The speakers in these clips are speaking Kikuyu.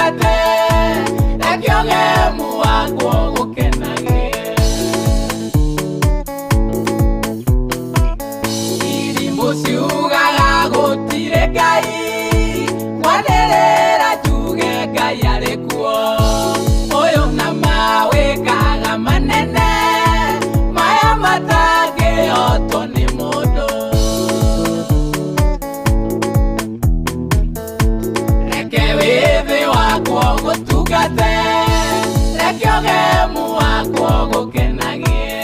Gũtungate, reke ũgemu wakwo gũkenagie. Irimũ ciugaga gũtirĩ Ngai, kwanĩrĩra njuge Ngai arĩ kuo. Ũyũ na mawĩkaga manene, maya matangĩhotwo nĩ mũndũ. Reke wĩthĩ wakwo gũtungate, reke ũgemu wakwo gũkenagie.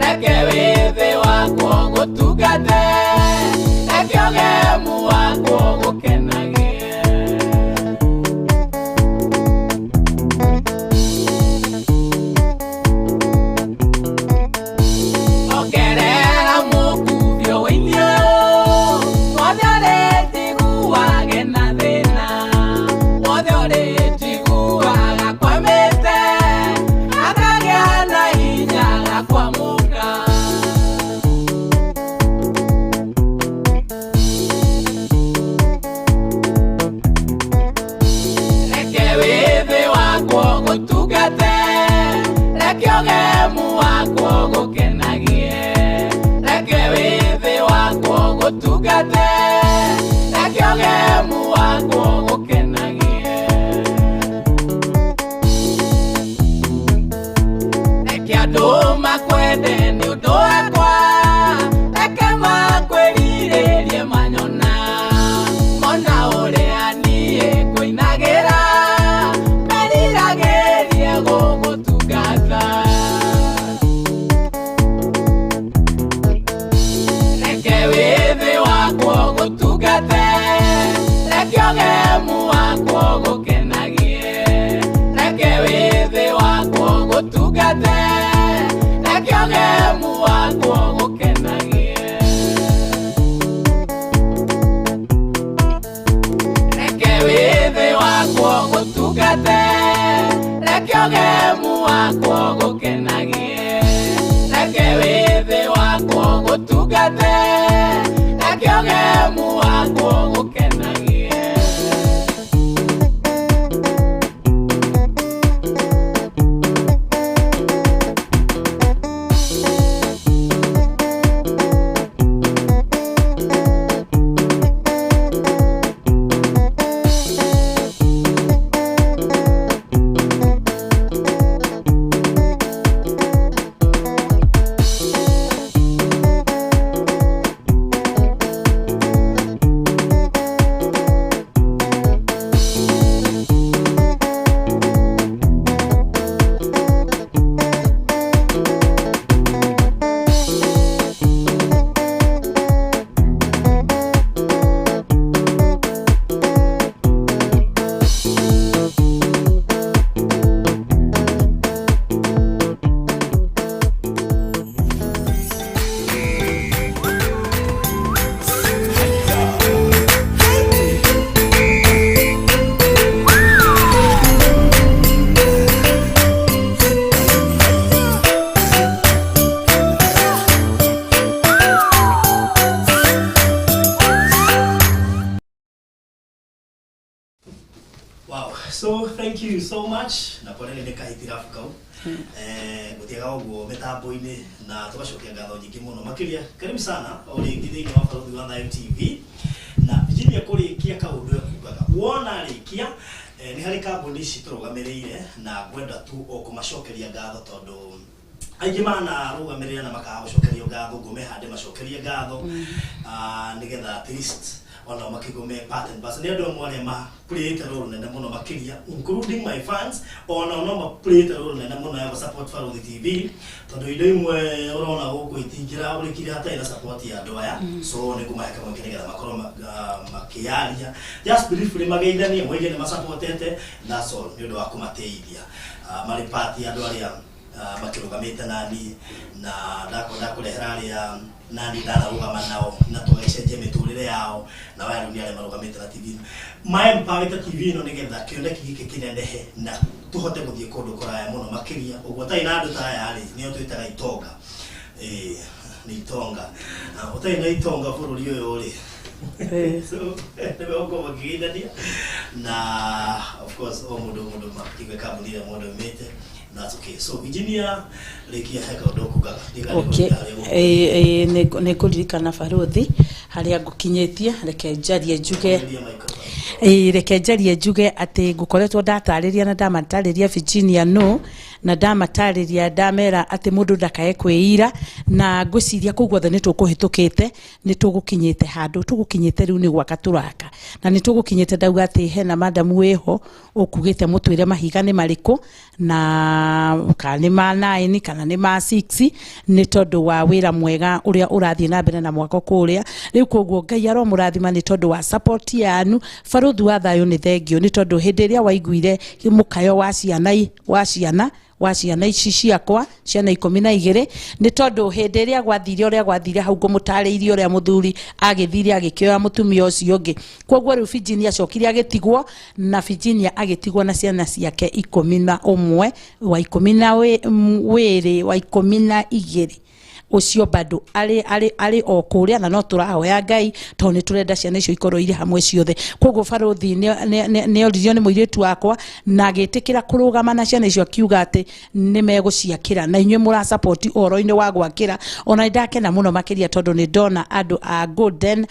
Reke wĩthĩ wakwo gũtungate, reke ũgemu wakwo gũkenagie. Ongerera mũkubio wĩinĩ wothe ũrĩtiguage na thĩna, wothe ũrĩtiguaga kwamĩte, akagĩa na hinya gakwamũka. Reke wĩthĩ wakwo gũtungate, reke ũgemu wakwo gũkenagie. Reke wĩthĩ wakwo gũtungate, reke ũgemu wakwo gũkenagie. Reke andũ makwende nĩ ũndũ wakwa, reke makwĩrirĩrie manyona, mona ũrĩa niĩ ngũinagĩra, meriragĩrie gũgũtungata. Reke wĩthĩ wakwo gũtungate, reke ũgemu wakwo gũkenagie. Reke wĩthĩ wakwo gũtungate, reke ũgemu wakwo gũkenagie. Reke wĩthĩ wakwo gũtungate, reke ũgemu wakwo gũkenagie. Reke wĩthĩ wakwo gũtungate, reke ũgemu wakwo gũkenagie. Wow. So thank you so much. Na pole nĩ kahitirabu kau. Gũtiaga ũguo mĩtambo-inĩ na tũgacokia ngatho nyingĩ mũno makĩria. Karibu sana o rĩngĩ thĩinĩ wa Barũthi wa Thayu TV. Na Virginia kũrĩkia kaũndũ ekugaga. Wona rĩkia nĩ harĩ kambuni ici tũrũgamĩrĩire na ngwenda tu o kũmacokeria ngatho tondũ aingĩ manarũgamĩrĩra na makaga gũcokerio ngatho ngũmehande macokerie ngatho, nĩgetha at least onao makĩigua me part and parcel. Nĩ andũ amwe arĩa maplayĩte role nene mũno makĩria, including my fans, onao no maplayĩte role nene mũno ya gũ-support Barũthi TV tondũ indo imwe ũrona gũkũ itingĩragũrĩkire hatarĩ na support ya andũ aya. So nĩ ngũmahe kamweke nĩgetha makorwo makĩaria just briefly, mageithanie, moige nĩ masupportete. That's all, nĩ ũndũ wa kũmateithia. Marĩ part ya andũ arĩa makĩrũgamĩte nani na ndakwenda kũrehera arĩa nani ndanarũgama nao na tũgagĩcenjia mĩtũrĩre yao, na aya rĩu nĩ arĩa marũgamĩte na TV ĩno, maempawĩte TV ĩno nĩgetha kĩoneki gĩkĩ kĩnenehe na tũhote gũthiĩ kũndũ kũraya mũno makĩria. Ũguo tarĩ na andũ ta aya rĩ, nĩo twĩtaga itonga. Ĩĩ, Nĩ itonga. Na ũtarĩ na itonga bũrũri ũyũ rĩ, so nĩ megũkorwo makĩgeithania na of course o mũndũ mũndũ makiuge kambuni ĩrĩa mũndũ aumĩte. That's okay. So Virginia, rĩkia he kaũndũ ũkugaga. Okay, nĩ ngũririkana barũthi harĩa ngũkinyĩtie. Reke njarie njuge, reke njarie njuge atĩ ngũkoretwo ndatarĩria na ndamatarĩria Virginia no na ndamatarĩria ndamera atĩ mũndũ ndakae kwĩira, na ngwĩciria kũu guothe nĩ tũkũhĩtũkĩte, nĩ tũgũkinyĩte handũ tũgũkinyĩte. Rĩu nĩ gwaka tũraka na nĩ tũgũkinyĩte. Ndauga atĩ hena madamu wĩho ũkugĩte mũtwĩre mahiga nĩ marĩkũ na kana nĩ ma 9 kana nĩ ma 6, nĩ tondũ wa wĩra mwega ũrĩa ũrathiĩ na mbere na mwako kũrĩa rĩu. Koguo Ngai aromũrathima nĩ tondũ wa support yanu. Barũthi wa thayũ, nĩ thengio nĩ tondũ hĩndĩ ĩrĩa waiguire mũkayo wa ciana wa ciana ici ciakwa, ciana 12, nĩ tondũ hĩndĩ ĩrĩa gwathire ũrĩa gwathire hau ngũmũtarĩirie ũrĩa mũthuri agĩthire agĩkĩoya mũtumia ũcio ũngĩ. Koguo rĩu Virginia acokire agĩtigwo na Virginia agĩtigwo na ciana ciake 11, wa 12, wa 12 ũcio bado arĩ o kũrĩa, na no tũrahoya Ngai tondũ nĩ tũrenda ciana icio ikorwo irĩ hamwe ciothe. Koguo barũthi nĩ oririo nĩ mũirĩtu wakwa na agĩtĩkĩra kũrũgama na ciana icio, akiuga atĩ nĩ megũciakĩra, na inyuĩ mũra support ũhoro-inĩ wa gwakĩra. Ona nĩ ndakena mũno makĩria tondũ nĩ ndona andũ a Golden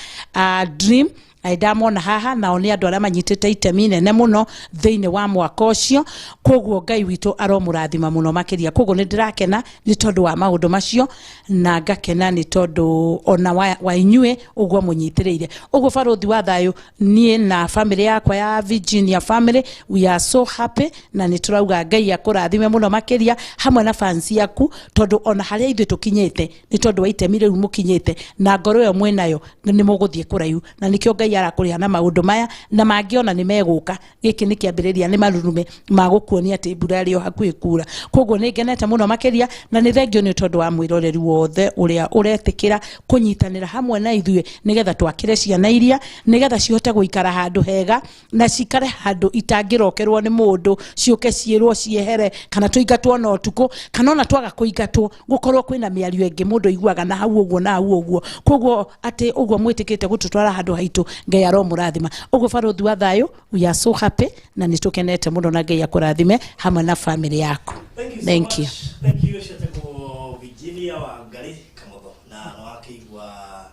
Dream na ndamona haha, nao nĩ andũ arĩa manyitĩte itemi inene mũno thĩinĩ wa mwaka ũcio. Koguo Ngai witũ aromũrathima mũno makĩria. Koguo nĩ ndĩrakena nĩ tondũ wa maũndũ macio, na ngakena nĩ tondũ ona wa inyuĩ ũguo mũnyitĩrĩire ũguo. Barũthi wa thayũ, niĩ na family yakwa ya Virginia family, we are so happy, na nĩ tũrauga Ngai akũrathime mũno makĩria hamwe na fans yaku, tondũ ona harĩa ithuĩ tũkinyĩte nĩ tondũ wa itemi rĩu mũkinyĩte na ngoro ĩyo mwĩnayo, nĩ mũgũthiĩ kũraihu, na nĩkĩo Ngai arakũrĩha na maũndũ maya na mangĩ ona nĩ megũka. Gĩkĩ nĩ kĩambĩrĩria, nĩ marurume ma gũkuonia atĩ mbura ĩrĩ o hakuhĩ kura. Koguo nĩ ngenete mũno makĩria, na nĩ thengio nĩ tondũ wa mwĩroreri wothe ũrĩa ũretĩkĩra kũnyitanĩra hamwe na ithuĩ nĩgetha twakĩre ciana iria, nĩgetha cihote gũikara handũ hega na cikare handũ itangĩrokerwo nĩ mũndũ, ciũke ciĩrwo ciehere kana tũingatwo na ũtukũ, kana ona twaga kũingatwo gũkorwo kwĩna mĩario ĩngĩ mũndũ aiguaga na hau ũguo na hau ũguo. Koguo atĩ ũguo mwĩtĩkĩte gũtũtwara handũ haitũ, Ngai aromũrathima ũguo. Barũthi wa thayũ, we are so happy na nĩ tũkenete mũno, na Ngai akũrathime hamwe na family yaku. Thank you so Thank much. you. Thank you. Ũcio Virginia Wangari Kamotho, na nĩ wakĩigua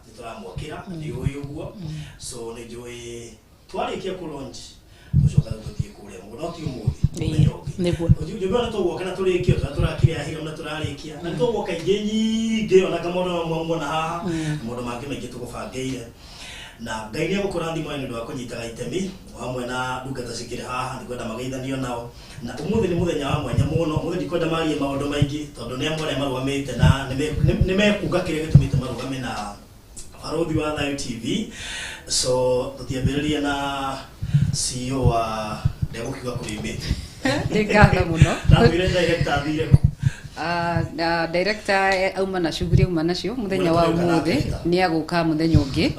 nĩ tũramwakĩra nĩ ũĩ ũguo. So nĩ njũĩ twarĩkia kũ launch tũcoka tũthiĩ kũrĩa mũgũnda, no ti ũmũthĩ, mũthenya ũngĩ. Nĩguo. Njũĩ nĩ tũgũka na tũrĩkie tũrĩa tũrakire ahira na tũrarĩkia, na nĩ tũgũka ingĩ nyingĩ, ona kamondo no muona haha, maũndũ mangĩ maingĩ tũgũbangĩire, na Ngai nĩ egũkũrathima nĩ ũndũ wa kũnyitaga itemi o hamwe na ndungata cikĩrĩ haha. Ndikwenda mageithanio nao, na ũmũthĩ nĩ mũthenya wa mwanya mũno. Ũmũthĩ ndikwenda marie maũndũ maingĩ tondũ nĩ amwe arĩa marũgamĩte na nĩ mekuga kĩrĩa gĩtũmĩte marũgame na Barũthi wa Thayũ TV. So tũtiambĩrĩria na CEO wa ndegũkiuga kũrĩa umĩte. Nĩ ngatho mũno. Ndathire director athire kũ? Na director auma na shughuli auma nacio mũthenya wa Mũrĩa ũmũthĩ. director. Nĩ agũka mũthenya ũngĩ.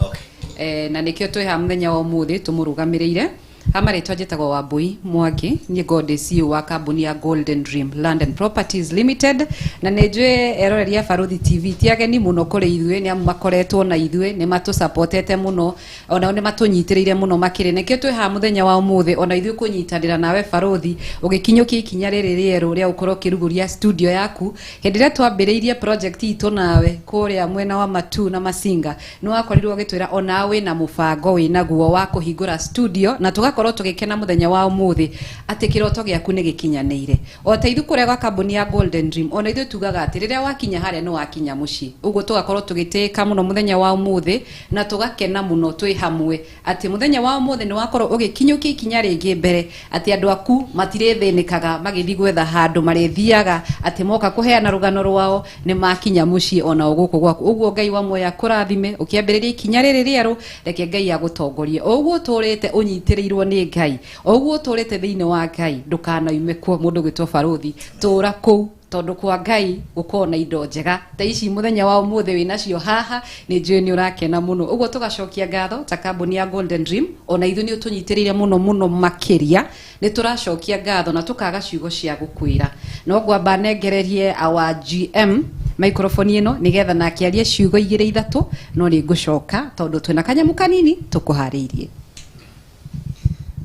Na nĩkĩo twĩ haha mũthenya wa ũmũthĩ tũmũrũgamĩrĩire. Ha marĩtwa njĩtagwo Wambui Mwangi, niĩ ngorwo ndĩ CEO wa kambuni ya Golden Dream Land and Properties Limited, na nĩ njũĩ eroreri a Barũthi TV ti ageni mũno kũrĩ ithuĩ, nĩ amu makoretwo na ithuĩ, nĩ matũsupportete mũno, onao nĩ matũnyitĩrĩire mũno makĩria. Nĩkĩo twĩ haha mũthenya wa ũmũthĩ ona ithuĩ kũnyitanĩra nawe barũthi ũgĩkinyũkia ikinya rĩrĩ rĩerũ rĩa gũkorwo ũkĩrugũria studio yaku. Hĩndĩ ĩrĩa twambĩrĩirie project itũ nawe kũrĩa mwena wa Matu na Masinga, nĩ wakorirwo ũgĩtwĩra onawe wĩna mũbango wĩnaguo wa kũhingũra studio, na tũgakorwo tũgĩkena mũthenya wa ũmũthĩ atĩ kĩroto gĩaku nĩ gĩkinyanĩire. O ta ithuĩ kũrĩa gwa kambuni ya Golden Dream, ona ithuĩ tugaga atĩ rĩrĩa wakinya harĩa nĩ wakinya mũciĩ. Ũguo tũgakorwo tũgĩtĩĩka mũno mũthenya wa ũmũthĩ na tũgakena mũno twĩ hamwe atĩ mũthenya wa ũmũthĩ nĩ wakorwo ũgĩkinyũkia ikinya rĩngĩ mbere, atĩ andũ aku matirĩthĩnĩkaga magĩthiĩ gwetha handũ marĩthiaga, atĩ moka kũheana rũgano rwao nĩ makinya mũciĩ ona o gũkũ gwaku. Ũguo Ngai wa muoyo akũrathime ũkĩambĩrĩria ikinya rĩrĩ rĩerũ. Reke Ngai agũtongorie o ũguo ũtũrĩte ũnyitĩrĩirwo nĩ Ngai, o ũguo ũtũrĩte thĩinĩ wa Ngai. Ndũkanoime kuo, mũndũ gwĩtwo barũthi, tũra kũu, tondũ kwa Ngai gũkorwo na indo njega ta ici mũthenya wa ũmũthĩ wĩ nacio haha. Nĩ njũĩ nĩ ũrakena mũno. Ũguo tũgacokia ngatho ta kambuni ya Golden Dream, ona ithuĩ nĩ ũtũnyitĩrĩire mũno mũno makĩria. Nĩ tũracokia ngatho na tũkaga ciugo cia gũkwĩra. No ngwamba nengererie our GM. Microphone ĩno nĩgetha nake arie ciugo igĩrĩ ithatũ, no nĩ ngũcoka tondũ twĩna kanyamũ kanini tũkũharĩirie.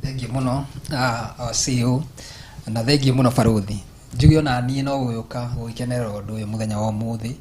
Thengiũ mũno, our CEO, na thengiũ mũno barothi. Njuge ona niĩ no gũgĩũka gũgĩkenerera ũndũ ũyũ mũthenya wa ũmũthĩ,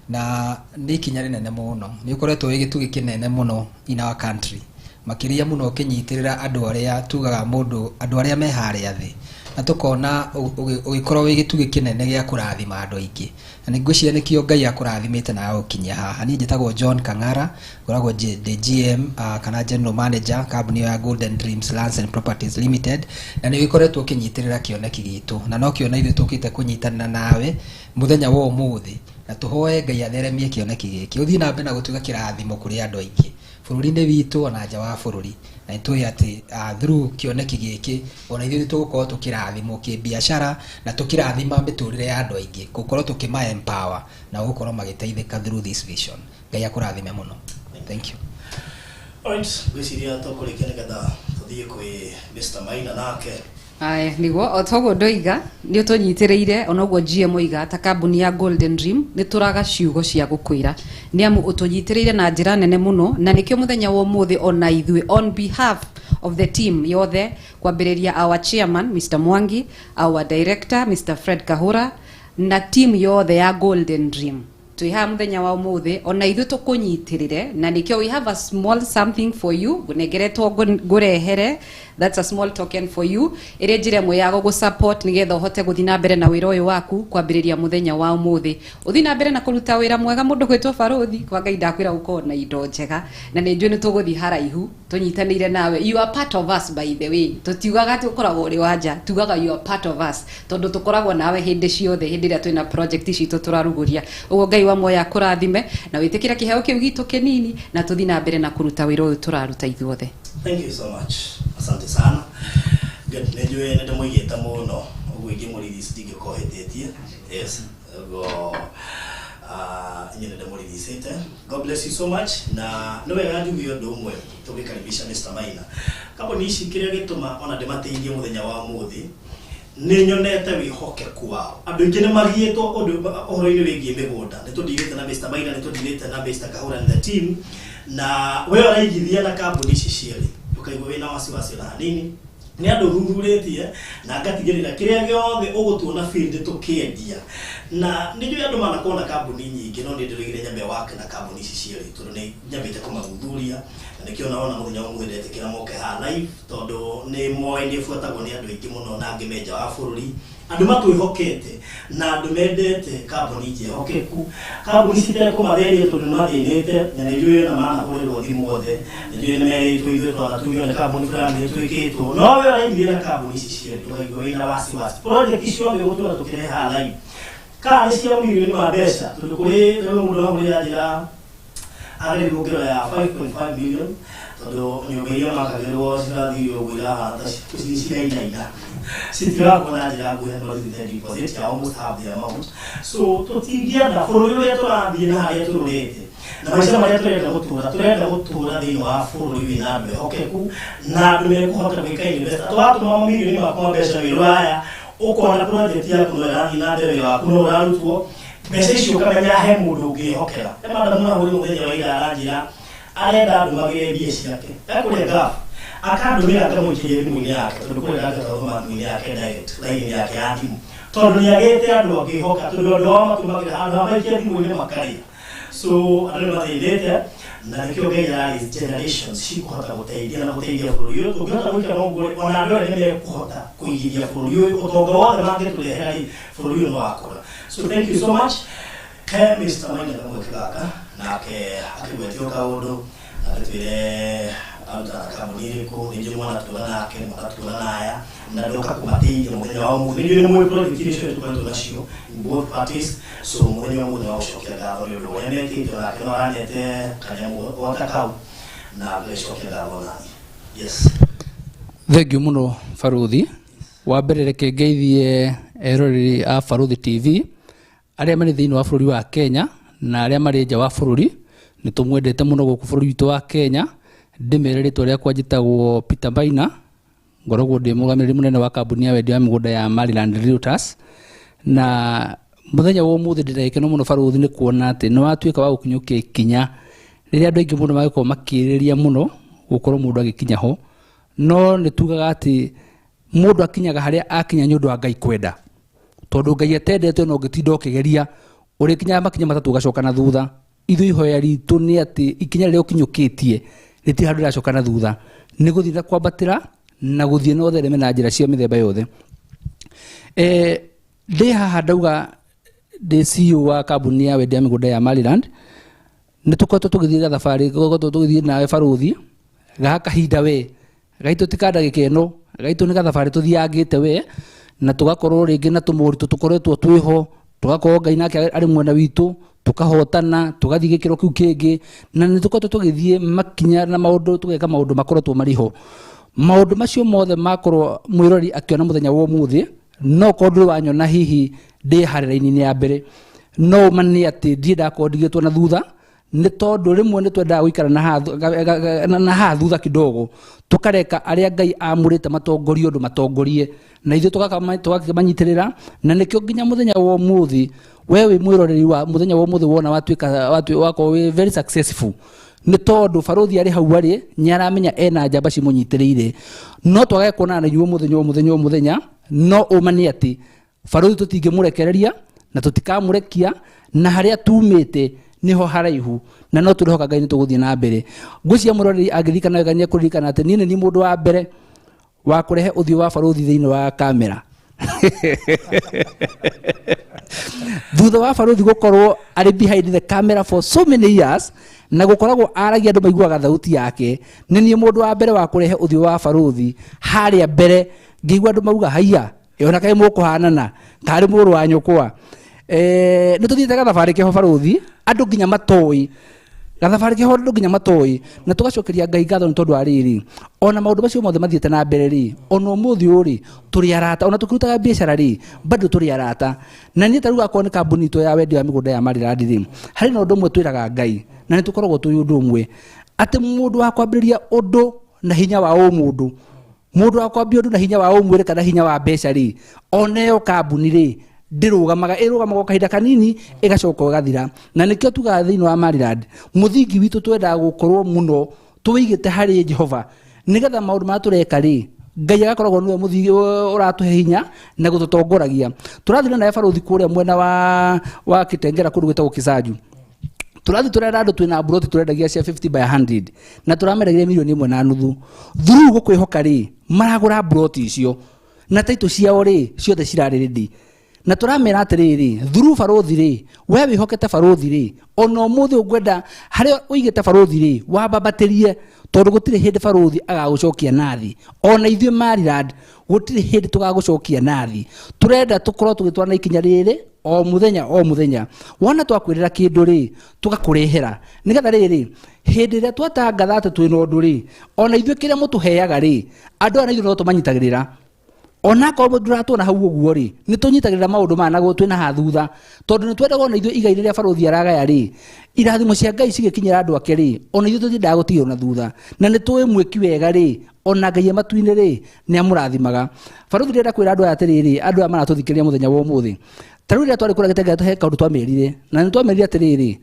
na nĩ ikinya rĩnene mũno. Nĩ ũkoretwo wĩ gĩtugĩ kĩnene mũno in our country, makĩria mũno ũkĩnyitĩrĩra andũ arĩa tugaga mũndũ, andũ arĩa me harĩa thĩ, na tũkona ũgĩkorwo wĩ gĩtugĩ kĩnene gĩa kũrathima andũ aingĩ, na nĩ ngwĩciria nĩkĩo Ngai akũrathimĩte na agũkinyia haha. Niĩ njĩtagwo John Kang'ara, ngoragwo ndĩ GM, kana General Manager kambuni ya Golden Dreams Lands and Properties Limited, na nĩ ũgĩkoretwo ũkĩnyitĩrĩra kĩoneki gitũ, na no kĩona ithuĩ tũkĩte kũnyitanĩra nawe mũthenya wa ũmũthĩ, na tũhoe Ngai atheremie kĩoneki gĩkĩ, ũthiĩ na mbere na gũtuĩka kĩrathimo kũrĩ andũ aingĩ bũrũri-inĩ witũ ona nja wa bũrũri. Na nĩ tũĩ atĩ through kĩoneki gĩkĩ ona ithuĩ nĩ tũgũkorwo tũkĩrathimwo kĩbiacara na tũkĩrathima mĩtũrĩre ya andũ aingĩ, gũkorwo tũkĩma empower na gũkorwo magĩteithĩka through this vision. Ngai akũrathime mũno. Thank you. Alright, ngwĩciria tũkũrĩkia nĩgetha tũthiĩ kwĩ Mr. Maina nake. Aya, niguo o toguo ndoiga nĩ ũtũnyitĩrĩire, onoguo GM oiga, ta kambuni ya Golden Dream nĩ tũraga ciugo cia gũkwĩra, nĩ amu ũtũnyitĩrĩire na njĩra nene mũno, na nĩkĩo mũthenya wa ũmũthĩ ona ithuĩ on behalf of the team yothe, kwambĩrĩria our chairman Mr. Mwangi, our director Mr. Fred Kahura, na team yothe ya Golden Dream, twĩ haha mũthenya wa ũmũthĩ ona ithuĩ tũkũnyitĩrĩre, na nĩkĩo we have a small something for you ngũnengeretwo ngũrehere. That's a small token for you, ĩrĩ njĩra ĩmwe ya gũgũ support nĩgetha ũhote gũthiĩ na mbere na wĩra ũyũ waku. Kwambĩrĩria mũthenya wa ũmũthĩ, ũthiĩ na mbere na kũruta wĩra mwega. Mũndũ gwĩtwo barothi kwa Ngai, ndakwĩra gũkorwo na indo njega, na nĩ njũĩ nĩ tũgũthiĩ haraihu tũnyitanĩire nawe. You are part of us, by the way. Tũtiugaga atĩ ũkoragwo ũrĩ wa nja, tugaga you are part of us tondũ tũkoragwo nawe hĩndĩ ciothe, hĩndĩ ĩrĩa twĩna project citũ tũrarugũria. Ũguo Ngai wa muoyo akũrathime na wĩtĩkĩre kĩheo kĩu gitũ kĩnini, na tũthiĩ na mbere na kũruta wĩra ũyũ tũraruta ithuothe. Thank you so much. Asante sana. Good. Nĩ njũĩ nĩ ndĩmũigĩte mũno, ũguo ingĩmũrelease ndingĩkorwo hĩtĩtie. Yes, ũguo inyuĩ nĩ ndĩmũreleasĩte. God bless you so much. Na nĩ wega njuge ũndũ ũmwe tũgĩkaribisha Mr. Maina. Kambuni ici, kĩrĩa gĩtũma ona ndĩmateithie mũthenya wa ũmũthĩ, nĩ nyonete wĩhokeku wao. Andũ aingĩ nĩ magiĩtwo ũndũ ũhoro-inĩ wĩgiĩ mĩgũnda. Nĩ tũndirĩte na Mr. Maina, nĩ tũndirĩte na Mr. Kahura and the team, na we ũraigithia na kambuni ici cierĩ, ndũkaigua wĩna wasiwasi ona hanini. Nĩ andũ thuthurĩtie na ngatigĩrĩra kĩrĩa gĩothe ũgũtuona field tũkĩendia, na nĩ njũĩ andũ manakorwo na kambuni nyingĩ, no nĩ ndĩroigire nyambe wake na kambuni ici cierĩ tondũ nĩ nyambĩte kũmathuthuria, na nĩkĩo naona mũthenya wa ũmũthĩ ndetĩkĩra moke haha live, tondũ nĩ moĩ nĩ buatagwo nĩ andũ aingĩ mũno na angĩ me nja wa bũrũri, andũ matwĩhokete na andũ mendete kambuni njĩhokeku, kambuni citekũmathĩnia tondũ nĩ mathĩnĩte. Na nĩ njũĩ ona manahũrĩrwo thimũ othe, nĩ njũĩ nĩ merĩtwo ithuĩ twanatugio nĩ kambuni fulani nĩ twĩkĩtwo, no we ũraigithia na kambuni ici cierĩ, ndũkaigua wĩna wasiwasi. Project ciothe ũgũtũra tũkĩrehe haha live, kana nĩ cia milioni ma mbeca, tondũ kũrĩ rĩu mũndũ ahũrĩra njĩra ageria gũkĩra ya 5.5 million, tondũ nyũmba iria makagĩrwo cirathire ũguo irahana ta cirainaina, citirakwo na njĩra nguhĩ, no rĩu deposit ya almost half the amount. So tũtingĩenda bũrũri ũrĩa tũrathiĩ na harĩa tũrorete na maica marĩa tũrenda gũtũra, tũrenda gũtũra thĩinĩ wa bũrũri wĩna andũ ehokeku na andũ mekũhota gwĩka invest. Tũratũma mamirioni maku ma mbeca wĩ rũraya, ũkona project yaku no ĩrathiĩ na mbere, wĩra waku no ũrarutwo, mbeca icio ũkamenya he mũndũ ũngĩhokera. He madamu ahũrĩ mũthenya wa ira aranjĩra arenda andũ magĩre mbia ciake ekũrĩa ngabu, akandũmĩra ngamũikĩria thimũ-inĩ yake, tondũ kũrĩa ndangĩhota thimũ-inĩ yake direct line yake ya thimũ, tondũ nĩ agĩte andũ angĩhoka, tondũ andũ ao matũmagĩra handũ ha maikia thimũ-inĩ makarĩa. So andũ nĩ mathĩnĩte, na nĩkĩo Ngai arari generations cikũhota gũteithia na gũteithia bũrũri ũyũ. Tũngĩhota gũikara ũguo, ona andũ arĩa nĩ mekũhota kũigithia bũrũri ũyũ, ũtonga wothe mangĩtũrehera rĩ, bũrũri ũyũ no wakũra. So thank you so much. He Mr. Maina kamweke gaka nake akĩgwetio kaũndũ, agĩtwĩre aruta na kambuni ĩrĩkũ. Nĩ njũĩ mwanatuona nake, mũkatuona naya, na ndoka kũmateithia mũthenya wa ũmũthĩ. Nĩ njũĩ nĩ mũĩ project iria ciothe tũkoretwo nacio in both parties. So mũthenya wa ũmũthĩ wa gũcokia ngatho nĩ ũndũ ũrĩa mekĩte, nake no aranete kanyamũ ota kau, na ngĩcokia ngatho nani. Yes. Thengiũ mũno baruthi. Wa mbere, reke ngeithie eroreri a Baruthi TV arĩa marĩ thĩinĩ wa bũrũri wa Kenya na arĩa marĩ nja wa bũrũri. Nĩ tũmwendete mũno gũkũ bũrũri witũ wa Kenya. Ndĩmere rĩtwa rĩakwa, njĩtagwo Peter Maina, ngoragwo ndĩ mũrũgamĩrĩri mũnene wa kambuni ya wendia wa mĩgũnda ya Maryland Realtors, na Mũthenya wa ũmũthĩ ndĩna gĩkeno mũno barũthi nĩ kuona atĩ nĩ watuĩka wa gũkinyũkia ikinya rĩrĩa andũ aingĩ mũno magĩkorwo makĩrĩria mũno gũkorwo mũndũ agĩkinya ho. No nĩ tugaga atĩ mũndũ akinyaga harĩa akinya nĩ ũndũ wa Ngai kwenda, tondũ Ngai atendete no ũngĩtinda ũkĩgeria ũrĩkinyaga makinya matatũ ũgacoka na thutha. Ithuĩ ihoya ritũ nĩ atĩ ikinya rĩrĩa ũkinyũkĩtie rĩtirĩ handũ rĩracoka na thutha, nĩ gũthiĩ na kwambatĩra na gũthiĩ na ũthereme na njĩra cia mĩthemba yothe. Ndĩ haha ndauga ndĩ CEO wa kambuni ya wendia mĩgũnda ya Maryland. Nĩ tũkoretwo tũgĩthiĩ gathabarĩ, tũkoretwo tũgĩthiĩ nawe barũthi ga kahinda we gaitũ ti ka ndagĩka ĩno, gaitũ nĩ gathabarĩ tũthiangĩte we, na tũgakorwo rĩngĩ na tũmoritũ tũkoretwo twĩho, tũgakorwo Ngai nake arĩ mwena witũ, tũkahotana, tũgathiĩ gĩkĩro kĩu kĩngĩ, na nĩ tũkoretwo tũgĩthiĩ makinya na maũndũ, tũgeka maũndũ makoretwo marĩ ho. Maũndũ macio mothe makorwo mwĩrori akĩona mũthenya wa ũmũthĩ, no korwo ndũrĩ wanyona hihi ndĩ harĩa raini-inĩ ya mbere, no ũma nĩ atĩ ndirĩ ndakorwo ndigĩtwo na thutha, nĩ tondũ rĩmwe nĩ twendaga gũikara na haha thutha kidogo, tũkareka arĩa Ngai amũrĩte matongorie ũndũ matongorie, na ithuĩ tũgakĩmanyitĩrĩra. Na nĩkĩo nginya mũthenya wa ũmũthĩ we wĩ mwĩroreri wa mũthenya wa ũmũthĩ wona watuĩka wakorwo wĩ very successful, nĩ tondũ barũthi arĩ hau arĩ nĩ aramenya ena njamba cimũnyitĩrĩire. No twage kuonana na inyuĩ mũthenya o mũthenya o mũthenya, no ũma nĩ atĩ barũthi tũtingĩmũrekereria na tũtikamũrekia, na harĩa tumĩte niho haraihu, na no tũrehoka Ngai nĩ tũgũthiĩ na mbere. Ngwĩciria mũroreri angĩririkana wega nĩ ekũririkana atĩ niĩ nĩ niĩ mũndũ wa mbere wa kũrehe ũthiũ wa barũthi thĩinĩ wa kamera. Thutha wa barũthi gũkorwo arĩ behind the camera for so many years, na gũkoragwo aragia andũ maiguaga thauti yake, nĩ niĩ mũndũ wa mbere wa kũrehe ũthiũ wa barũthi harĩa mbere, ngĩigua andũ mauga haiya, ona kaĩ mũkũhanana karĩ mũrũ wa nyũkwa. Nĩ tũthiĩte gathabarĩ keho barũthi, andũ nginya matoĩ gathabarĩ keho, andũ nginya matoĩ, na tũgacokeria Ngai ngatho nĩ tondũ wa rĩrĩ, ona maũndũ macio mothe mathiĩte na mbere rĩ, ona ũmũthĩ ũyũ rĩ tũrĩ arata, ona tũkĩrutaga biacara rĩ bado tũrĩ arata. Na niĩ ta rĩu akorwo nĩ kambuni itũ ya wendia wa mĩgũnda ya Maryland rĩ, harĩ na ũndũ ũmwe twĩraga Ngai, na nĩ tũkoragwo tũĩ ũndũ ũmwe, atĩ mũndũ wa kwambĩrĩria ũndũ na hinya wa ũmũndũ, mũndũ wa kwambia ũndũ na hinya wa ũmwĩrĩ kana hinya wa mbeca rĩ, ona ĩyo kambuni rĩ ndĩrũgamaga, ĩrũgamaga o kahinda kanini ĩgacoka ĩgathira. Na nĩkĩo tugaga thĩinĩ wa Maryland mũthingi witũ twendaga gũkorwo mũno tũwĩigĩte harĩ Jehova, nĩgetha maũndũ marĩa tũreka rĩ, Ngai agakoragwo nĩwe mũthingi ũratũhe hinya na gũtũtongoragia. Tũrathiĩ nawe barũthi kũrĩa mwena wa Kitengela kũndũ gwĩtagwo Kisanju, tũrathiĩ tũrera andũ twĩna mburoti tũrendagia cia 50 by 100, na tũramendagia 1.5 milioni. Through gũkwĩhoka rĩ, maragũra mburoti icio na taitũ ciao rĩ ciothe cirarĩ ready, na tũramera atĩrĩrĩ, through barũthi rĩ, we wĩhokete barũthi rĩ, ona ũmũthĩ ũngwenda harĩa ũigĩte barũthi rĩ wambambatĩrie, tondũ gũtirĩ hĩndĩ barũthi agagũcokia nathi. Ona ithuĩ Maryland gũtirĩ hĩndĩ tũgagũcokia nathi. Tũrenda tũkorwo tũgĩtwarana ikinya rĩrĩ o mũthenya o mũthenya. Wona twakwĩrĩra kĩndũ rĩ, tũgakũrehera, nĩgetha rĩrĩ hĩndĩ ĩrĩa twatangatha atĩ twĩna ũndũ rĩ, ona ithuĩ kĩrĩa mũtũheaga rĩ, andũ aya na ithuĩ no tũmanyitagĩrĩra. Onakorwo ndũratuona hau ũguo rĩ, nĩ tũnyitagĩrĩra maũndũ maya na twĩna haha thutha, tondũ nĩ twendaga ona ithuĩ igai rĩrĩa barũthi aragaya rĩ, irathimo cia Ngai cigĩkinyĩra andũ ake rĩ, ona ithuĩ tũtiendaga gũtigĩrwo na thutha. Na nĩ tũĩ mwĩki wega rĩ, ona Ngai e matu-inĩ rĩ, nĩ amũrathimaga. Barũthi, ndĩrenda kwĩra andũ aya atĩrĩrĩ, andũ aya maratũthikĩrĩria mũthenya wa ũmũthĩ, ta rĩu rĩrĩa twarĩ kũrĩa Gĩtengera he kaũndũ twamerire, na nĩ twamerire atĩrĩrĩ,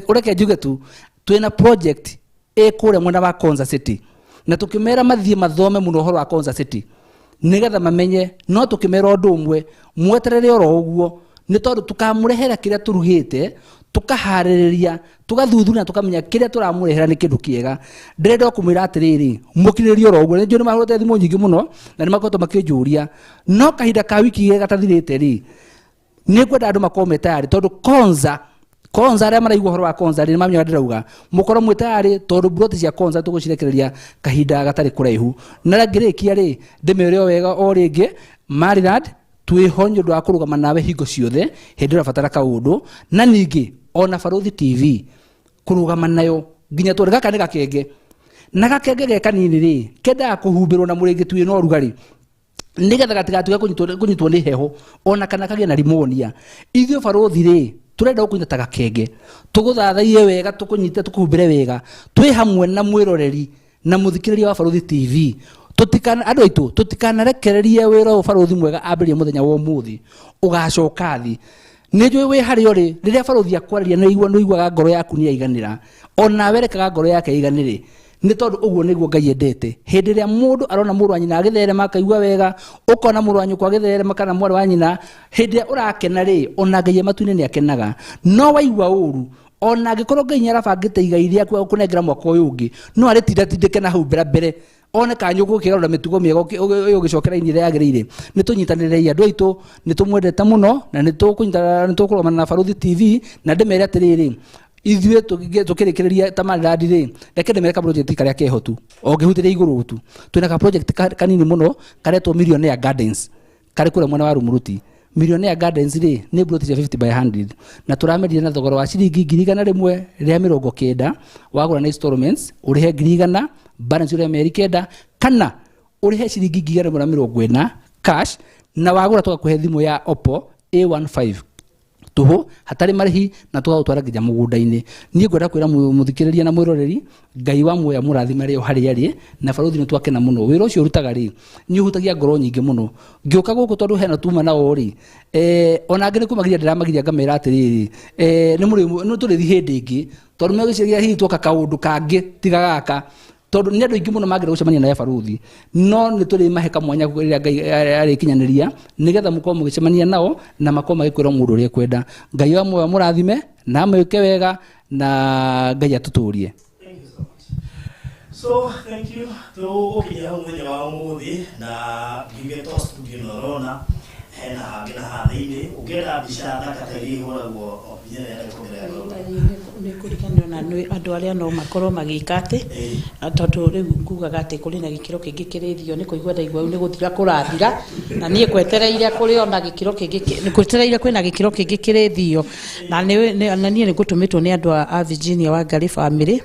ũreke njuge tu, twĩna project ĩ kũrĩa mwena wa Konza City, na tũkĩmera mathiĩ mathome mũno ũhoro wa Konza City nĩgetha mamenye. No tũkĩmera ũndũ ũmwe, mweterere oro ũguo, nĩ tondũ tũkamũrehera kĩrĩa tũrugĩte, tũkaharĩrĩria, tũgathuthuria na tũkamenya kĩrĩa tũramũrehera nĩ kĩndũ kĩega. Ndĩrenda o kũmwĩra atĩrĩrĩ, mũkirĩrĩrie oro ũguo. Nĩ njũĩ nĩ mahũrĩte thimũ nyingĩ mũno na nĩ makoretwo makĩnjũria, no kahinda ka wiki igĩrĩ gatathirĩte rĩ, nĩ ngwenda andũ makorwo me tayarĩ, tondũ Konza arĩa maraigua ũhoro wa Konza rĩ, nĩ mamenya ndĩrauga mũkorwo mwĩ tayarĩ, tondũ mburoti cia Konza tũgũcirekereria kahinda gatarĩ kũraihu. Na ngĩrĩkia rĩ, ndĩmere o wega o rĩngĩ, Maryland twĩho nĩ ũndũ wa kũrũgama nawe hingo ciothe hĩndĩ ĩrĩa ũrabatara kaũndũ, na ningĩ ona Barũthi TV kũrũgama nayo nginya tondũ gaka nĩ gakenge, na gakenge ge kanini rĩ, kendaga kũhumbĩrwo na mũrĩngĩti wĩna ũrugarĩ nĩgetha gatigatuĩke kũnyitwo nĩ heho ona kana kagĩe na rimonia. Ithuĩ barũthi rĩ, tũrenda gũkũnyita ta gakenge, tũgũthathaiye wega, tũkũnyite, tũkũhumbĩre wega, twĩ hamwe na mwĩroreri na mũthikĩrĩria wa Barũthi TV. Tũtikana andũ aitũ tũtikanarekererie wĩra ũyũ barũthi mwega ambĩrĩrie mũthenya wa ũmũthĩ ũgacoka thĩ. Nĩ njũĩ wĩ harĩa ũrĩ rĩrĩa barothi akwarĩria nĩ ũiguaga ngoro yaku nĩ yaiganĩra, ona werekaga ngoro yake ĩiganĩre, nĩ tondũ ũguo nĩguo Ngai endete. Hĩndĩ ĩrĩa mũndũ arona mũrũ wa nyina agĩtherema akaigua wega, ũkona mũrũ wa nyũkwa agĩtherema kana mwarĩ wa nyina, hĩndĩ ĩrĩa ũrakena rĩ, ona Ngai e matu-inĩ nĩ akenaga. No waigua ũru, ona angĩkorwo Ngai nĩ arabangĩte igai rĩaku agũkũnengera mwaka ũyũ ũngĩ, no arĩtindatindĩke na hau mbere mbere, one kana nĩ ũgũkĩgarũra mĩtugo mĩega ũgĩcokera inĩ ĩrĩa yagĩrĩire. Nĩ tũnyitanĩrei andũ aitũ, nĩ tũmwendete mũno, na nĩ tũkũnyitana, nĩ tũkũrũgamana na Barũthi TV. Na ndĩmere atĩrĩrĩ, ithuĩ tũkĩrĩkĩrĩria Tamarĩrandi rĩ, reke ndĩmere ka project karĩa keho tu, o ngĩhutĩria igũrũ tu. Twĩna ka project kanini mũno karetwo Millionaire Gardens, karĩ kũrĩa mwena wa Rumuruti. Millionaire Gardens rĩ, nĩ plot cia 50 by 100, na tũramendia na thogora wa ciringi 190,000. Wagũra na installments, ũrĩhe 100,000, balance ũrĩhe mĩeri 9, kana ũrĩhe ciringi 140,000 cash, na wagũra tũgakũhe thimũ ya Oppo A15 tũhũ hatarĩ marĩhi, na tũgagũtwara nginya mũgũnda-inĩ. Niĩ ngwenda kwĩra mũthikĩrĩria na mwĩroreri, Ngai wa muoyo amũrathime rĩ o harĩa arĩ, na barũthi nĩ twakena mũno. Wĩra ũcio ũrutaga rĩ, nĩ ũhutagia ngoro nyingĩ mũno. Ngĩũka gũkũ tondũ hena tuma nao rĩ, ona angĩ nĩ kũmagiria ndĩramagiria ngamera atĩrĩrĩ, nĩ tũrĩthiĩ hĩndĩ ĩngĩ, tondũ megũciria hihi twoka kaũndũ kangĩ tiga gaka, tondũ nĩ andũ aingĩ mũno mangĩenda gũcemania na barũthi, no nĩ tũrĩmahe kamwanya rĩrĩa Ngai arĩkinyanĩria, nĩgetha mũkorwo mũgĩcemania nao na makorwo magĩkwĩra mũndũ ũrĩa ekwenda. Ngai wa muoyo amũrathime na amwĩke wega, na Ngai atũtũrie. Thank you so much. So thank you. Tũgũkinya hau mũthenya wa ũmũthĩ, na ngiuge to studio no ũrona hena hangĩ na haha thĩinĩ. Ũngĩenda mbica thaka ta iria ihũragwo o nginya rĩrĩa kuongerera ngoro. Nĩ kũriganĩrwo na nĩ andũ arĩa no makorwo magĩka atĩ, tondũ rĩu ngugaga atĩ kũrĩ na gĩkĩro kĩngĩ kĩrĩthio, nĩ kũigua ndaigua nĩ gũthira kũrathira, na niĩ ngwetereire kũrĩ ona gĩkĩro kĩngĩ, ngwetereire kwĩna gĩkĩro kĩngĩ kĩrĩthio, na niĩ nĩ ngũtũmĩtwo nĩ andũ a Virginia Wangari family,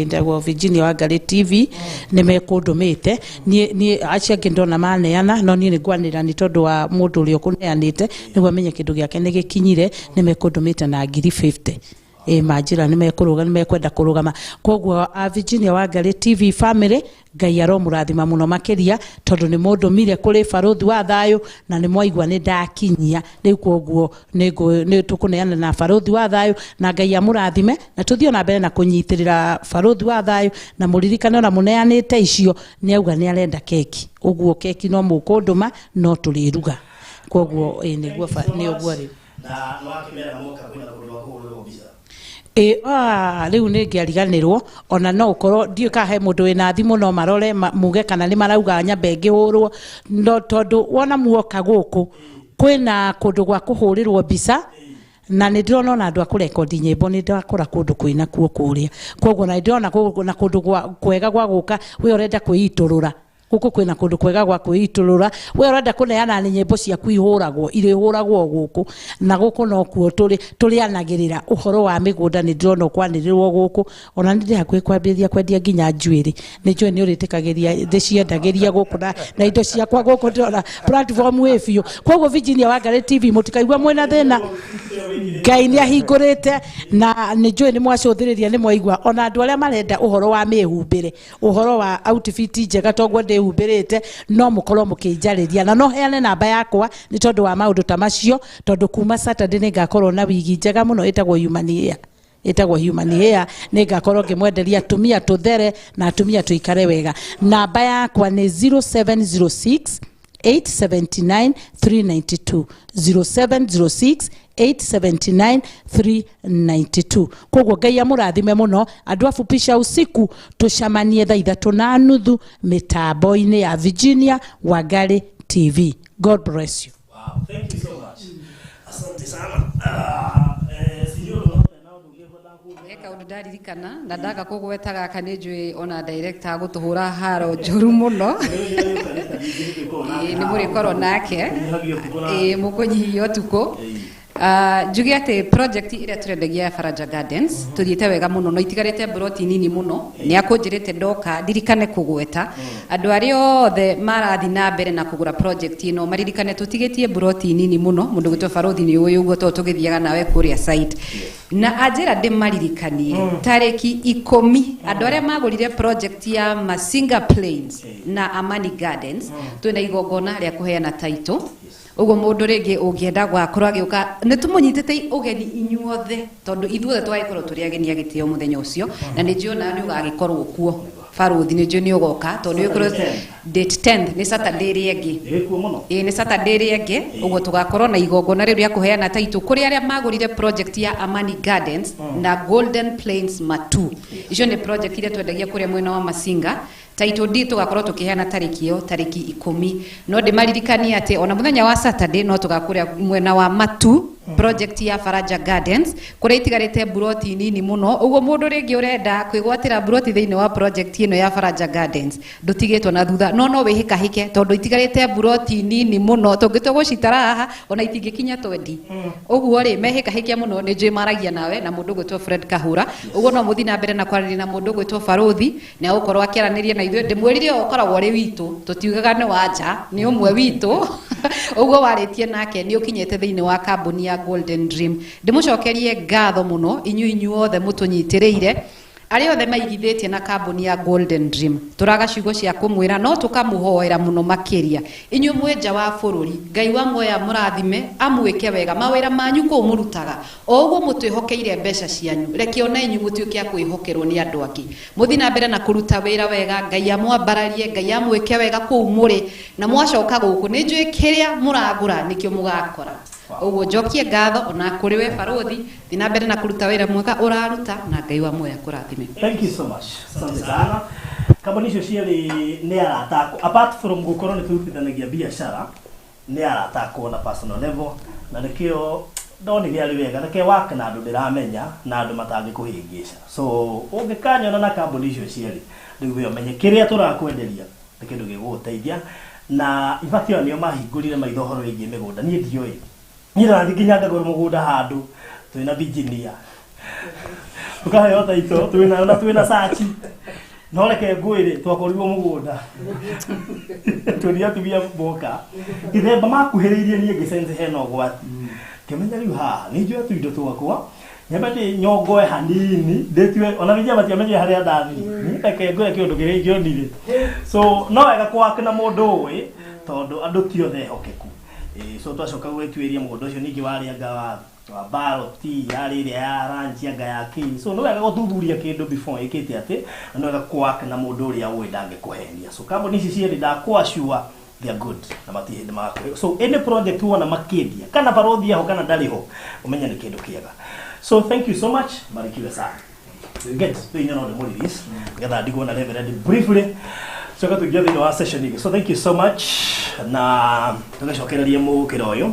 ndagwo Virginia Wangari TV, nĩ mekũndũmĩte. Niĩ acio angĩ ndona maneana, no niĩ nĩ ngwanĩrĩra nĩ tondũ wa mũndũ ũrĩa ũkũneanĩte, nĩguo amenye kĩndũ gĩake nĩ gĩkinyire. Nĩ mekũndũmĩte na 50,000. Manjĩra nĩ mekũrũga, nĩ mekwenda kũrũgama. Koguo a Virginia Wangari TV family, Ngai aromũrathima mũno makĩria, tondũ nĩ mũndũmire kũrĩ barũthi wa thayũ, na nĩ mwaigua nĩ ndakinyia. Rĩu koguo nĩ tũkũneana na barũthi wa thayũ, na Ngai amũrathime, na tũthiĩ ona mbere na kũnyitĩrĩra barũthi wa thayũ, na mũririkane ona mũneanĩte icio, nĩ auga nĩ arenda keki. Ũguo keki no mũkũndũma, no tũrĩruga. Koguo nĩguo nĩ ũguo rĩu. Na no akĩmera moka kwĩna kũndũ gwa kũhũrĩrwo mbica. Rĩu nĩ ngĩariganĩrwo, ona no ũkorwo ndiũĩ kana he mũndũ wĩna thimũ no marore muge kana nĩ marauga nyambe ngĩhũrwo, no tondũ wona muoka gũkũ kwĩna kũndũ gwa kũhũrĩrwo mbica, na nĩ ndĩrona ona andũ a kũrekondi nyĩmbo, nĩ ndakora kũndũ kwĩna kuo kũrĩa. Koguo na ndĩrona na kũndũ kwega gwa gũka, we ũrenda kwĩitũrũra, gũkũ kwĩna kũndũ kwega gwa kwĩitũrũra, we ũrenda kũneana nĩ nyĩmbo ciaku ihũragwo, irĩhũragwo gũkũ, na gũkũ nokuo tũrĩanagĩrĩra ũhoro wa mĩgũnda. Nĩ ndĩrona ũkwanĩrĩrwo gũkũ, ona nĩ ndĩ hakuhĩ kwambĩrĩria kwendia nginya njuĩrĩ, nĩ njũĩ nĩ ũrĩtĩkagĩria ndĩciendagĩria gũkũ na indo ciakwa gũkũ, ndĩrona platform ĩ biũ. Koguo Virginia Wangari TV, mũtikaigua mwĩna thĩna, Ngai nĩ ahingũrĩte, na nĩ njũĩ nĩ mwacũthĩrĩria, nĩ mwaigua ona andũ arĩa marenda ũhoro wa mĩhumbĩre, ũhoro wa outfit njega toguo ndĩhumbĩrĩte, no mũkorwo mũkĩnjarĩria, na no heane namba yakwa nĩ tondũ wa maũndũ ta macio, tondũ kuma Saturday nĩ ngakorwo na wigi njega mũno ĩtagwo Human Hair, ĩtagwo Human Hair, nĩ ngakorwo ngĩmwenderia atumia tũthere na atumia tũikare wega. Namba yakwa nĩ 0706 879 392, 0706 879 392. Koguo Ngai amũrathime mũno andũ a Fupisha Usiku, tũcemanie thaa 3:30 mĩtambo-inĩ ya Virginia Wangari TV. God bless you. Wow, thank you so much. Asante sana. Sijui unaona nao ndugu He kaũndũ ndaririkana na ndaga kũgweta gaka, nĩ njũĩ ona director agũtũhũra haro njũru mũno. Nĩ mũrĩkorwo nake, mũkũnyihia ũtukũ. Njuge atĩ project ĩrĩa tũrendagia ya Faraja Gardens tũthiĩte wega mũno, no itigarĩte broti nini mũno. Nĩ akũnjĩrĩte ndoka ndirikane kũgweta andũ arĩa othe marathiĩ na mbere na kũgũra project ĩno, maririkane tũtigĩtie broti nini mũno. Mũndũ gwĩtwo Barothi nĩ ũĩ ũguo, tondũ tũgĩthiaga nawe kũrĩa site, na anjĩra ndĩmaririkanie tarĩki 10, andũ arĩa magũrire project ya Masinga Plains na Amani Gardens, twĩna igongona rĩa kũheana title. Ũguo mũndũ rĩngĩ ũngĩenda gwakorwo agĩũka, nĩ tũmũnyitĩte ũgeni inyuothe, tondũ ithuothe twagĩkorwo tũrĩ ageni a gĩtĩo mũthenya ũcio, na nĩ njũĩ ona nĩ ũgagĩkorwo kuo. Barothi nĩ njũĩ nĩ ũgoka, tondũ nĩ ũgũkorwo date 10th nĩ Saturday ĩrĩa ĩngĩ. Ĩkuo mũno. Ĩĩ, nĩ Saturday ĩrĩa ĩngĩ. Ũguo tũgakorwo na igongona rĩu rĩa kũheana title kũrĩ arĩa magũrire project ya Amani Gardens na Golden Plains Matu. Icio nĩ project iria twendagia kũrĩa mwena wa Masinga. Title deed tũgakorwo tũkĩheana tarĩki ĩyo, tarĩki 10. No ndĩmaririkanie atĩ ona mũthenya wa Saturday no tũgakũrĩa mwena wa Matu, project ya Faraja Gardens, kũrĩa itigarĩte mburoti nini mũno. Ũguo mũndũ rĩngĩ ũrenda kwĩgwatĩra mburoti thĩinĩ wa project ĩno ya Faraja Gardens, ndũtigĩtwo na thutha, no wĩhĩkahĩke tondũ itigarĩte mburoti nini mũno, tũngĩtua gũcitara haha ona itingĩkinya 20. Ũguo rĩ, mehĩkahĩke mũno, nĩ njũĩ maragia nawe na mũndũ ũgwĩtwo Fred Kahũra. Ũguo no mũthiĩ na mbere na kwaranĩria na mũndũ ũgwĩtwo Barothi, nĩ agũkorwo akĩaranĩria na ithuĩ. Ndĩmwĩrire ũyũ ũkoragwo ũrĩ witũ, tũtiugaga nĩ wa nja, nĩ ũmwe witũ. Ũguo warĩtie nake nĩ ũkinyĩte thĩinĩ wa kambuni ya Golden Dream. Ndĩmũcokerie ngatho mũno inyuĩ inyuothe mũtũnyitĩrĩire, arĩa othe maigithĩtie na kambuni ya Golden Dream. Tũraga ciugo cia kũmwĩra, no tũkamũhoera mũno makĩria. Inyuĩ mwĩ nja wa bũrũri, Ngai wa muoya mũrathime, amwĩke wega mawĩra manyu kũu mũrutaga. O ũguo mũtwĩhokeire mbeca cianyu, reke ona inyuĩ mũtuĩke a kwĩhokerwo nĩ andũ angĩ. Mũthiĩ na mbere na kũruta wĩra wega, Ngai amwambararie, Ngai amwĩke wega kũu mũrĩ, na mwacoka gũkũ nĩ njũĩ kĩrĩa mũragũra nĩkĩo mũgakora. Ũguo njokie ngatho ona kũrĩ we Barothi, thiĩ na mbere na kũruta wĩra mwega ũraruta, na Ngai wa muoya kũrathime. Thank you so much. Asante sana. Kambuni icio cierĩ nĩ arata akwa. Apart from gũkorwo nĩ tũrutithanagia biacara, nĩ arata akwa na personal level, na nĩkĩo ndonire arĩ wega reke wake na andũ ndĩramenya na andũ matangĩkũhĩngĩca. So ũngĩkanyona na kambuni icio cierĩ, rĩu we ũmenye kĩrĩa tũrakwenderia nĩ kĩndũ gĩgũgũteithia. Na in fact ĩyo nĩo mahingũrire maitho ũhoro wĩgiĩ mĩgũnda. Niĩ ndioĩ, niĩ ndĩrathiĩ nginya ngagũra mũgũnda handũ twĩna Virginia, tũkaheo title, twĩna na twĩna search. No reke ngwĩre, twakorirwo mũgũnda tũrĩ atumia moka ithemba makuhĩrĩirie niĩ ngĩsense hena ũgwati, ngĩmenya rĩu haha nĩ njũĩ tuindo twakwa, nyambe ndĩ nyongoe hanini ndĩtue ona Virginia matiamenyire harĩa ndathiĩ. Niĩ reke ngwĩre kĩũndũ kĩrĩa ingĩonire. So no wega kwake na mũndũ ũĩ, tondũ andũ ti othe ehokeku. So twacoka gwĩtuĩria mũgũnda ũcio ningĩ warĩ anga wa baroti, yarĩ ĩrĩa ya ranch, anga ya kĩ. So nĩ wega gũthuthuria kĩndũ before ĩkĩte atĩ, na nĩ wega kwake na mũndũ ũrĩa ũĩ ndangĩkũhenia. So kambuni ici cierĩ ndakwacua, they are good na matirĩ hĩndĩ magakũhe. So any project wona makĩendia, kana barothi aho kana ndarĩ ho, ũmenye nĩ kĩndũ kĩega. So thank you so much, barikiwe sana. Get rĩu inyuĩ no ndĩmũ release nĩgetha ndigwo na Reverend briefly, coka tũingĩre thĩinĩ wa session ĩngĩ. So thank you so much, na tũgĩcokererie mũkĩra ũyũ.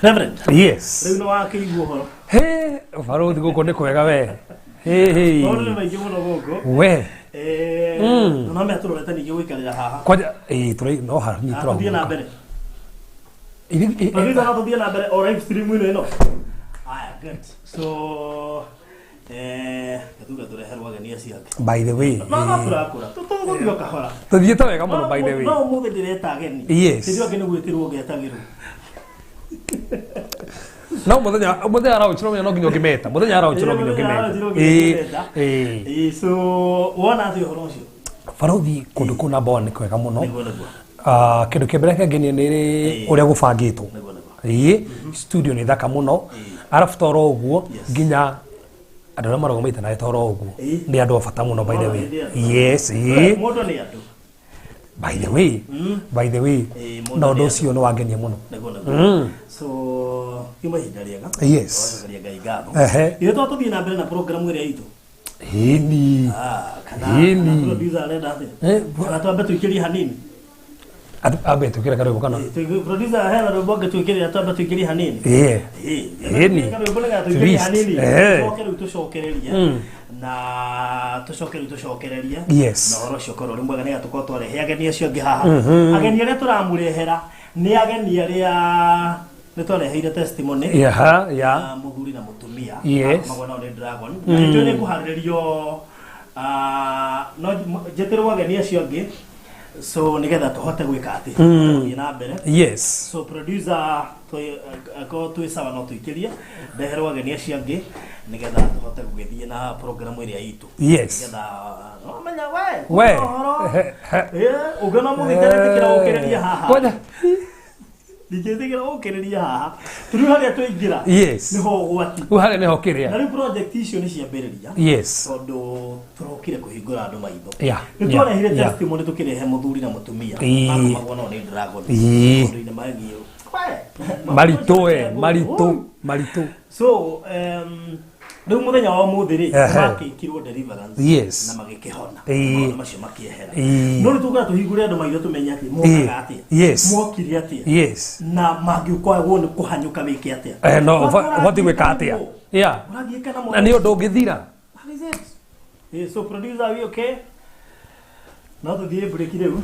Reverend, Yes. rĩu nĩ wakĩigua ũhoro. He, barothi gũkũ nĩ kwega we. He, he. Maũndũ nĩ maingĩ mũno gũkũ. We. No mea tũrorete ningĩ gũikarĩra haha. Kwanja, ĩ, tũra no ha ni Ah, tũthiĩ na tũrahurũka. mbere. Producer, no tũthiĩ na mbere o live stream ĩno ĩno. Aya, good. So gatuga tũreherwo ageni acio angĩ. By the way. No tũrakũra. Tũgũthiĩ o kahora. Tũthiĩte wega mũno, by the way. No ũmũthĩ ndĩreta ageni. Yes. Hĩndĩ ĩyo angĩ nĩ gwĩtĩrwo ngetagĩrwo. No mũthenya araũchira no nginya ũngĩmeta. Mũthenya araũchira no nginya ũngĩmeta. Ĩ, ĩ. Ĩ, so wona atĩ ũhoro ũcio? Barothi, kũndũ kũu number one nĩ kwega mũno. Nĩguo nĩguo. Ah, kĩndũ kĩa mbere kĩangenia nĩ rĩ ũrĩa gũbangĩtwo. Nĩguo nĩguo. Ĩ, studio nĩ thaka mũno. Arabu toro ũguo Yes. nginya andũ arĩa marũgamĩte nawe toro ũguo Ĩ. nĩ andũ a bata mũno, by the way. Nĩ andũ. Yes, ĩ. Mũndũ nĩ andũ. By the way, by the way, Ĩ, mũndũ na nĩ ũndũ ũcio nĩ wangenia mũno. Nĩguo nĩguo. So kiuma ihinda rĩega. Yes. Tũgacokeria Ngai ngatho. Ehe. Ithuĩ to tũthiĩ na mbere na program ĩrĩa itũ. Ĩni. Ah, kana Ĩni. kana producer arenda atĩa? Kana twambe tũikĩrie hanini? Ambe twĩkĩre karwĩmbo kana? Producer, hena rwĩmbo angĩtwĩkĩrĩra twambe tũikĩrie hanini? Ĩĩ. Ĩni. Karwĩmbo nĩgetha tũikĩrie Least. hanini. Ehe. Tũcoke rĩu tũcokererie. Na tũcoke rĩu tũcokererie. Yes. Na ũhoro ũcio ũkorwo ũrĩ mwega nĩgetha tũkorwo twarehe ageni acio angĩ haha. Ageni arĩa tũramũrehera nĩ ageni arĩa nĩ twareheire testimony. Yaha, ya. Ya mũthuri na mũtumia. Yes. Magwo nao nĩ Dragon. Na nĩ nĩ kũharĩrĩrio, no njĩtĩrwo ageni acio angĩ, so nĩgetha tũhote gwĩka atĩ gũthiĩ na mbere. Yes. So producer, akorwo twĩ sawa no tũikĩrie ndeherwo ageni acio angĩ nĩgetha tũhote gũgĩthiĩ na program ĩrĩa itũ. Yes. Nĩgetha no menya we We. ũhoro. Ũngĩona mũthĩ taretĩkĩra gũkĩrĩria haha. Kwanja. Ndingĩtĩkĩra ũkĩrĩria haha. Rĩu harĩa twaingĩra nĩho ũgwati. Rĩu harĩa nĩho kĩrĩa. Na rĩu project icio nĩ ciambĩrĩria. Tondũ tũrokire kũhingũra andũ maitho. Nĩ twarehire testimony tũkĩrehe mũthuri na mũtumia. Makomagwo nao nĩ dragon. Maũndũ-inĩ megiĩ Maritũ we, maritũ, maritũ. So rĩu mũthenya wa ũmũthĩ rĩ, makĩkirwo deliverance na magĩkĩhona. Maũndũ macio makĩehera. No rĩu tũkaga tũhingũre andũ maitho tũmenye atĩ mokaga atĩa. Mokire atĩa. Na mangĩkoragwo nĩ kũhanyũka wĩke atĩa. No ũbatiĩ gwĩka atĩa. Ũrathiĩ kana Na nĩ ũndũ ũngĩthira. What is it? Yeah, so producer, are we okay? No tũthiĩ break rĩu.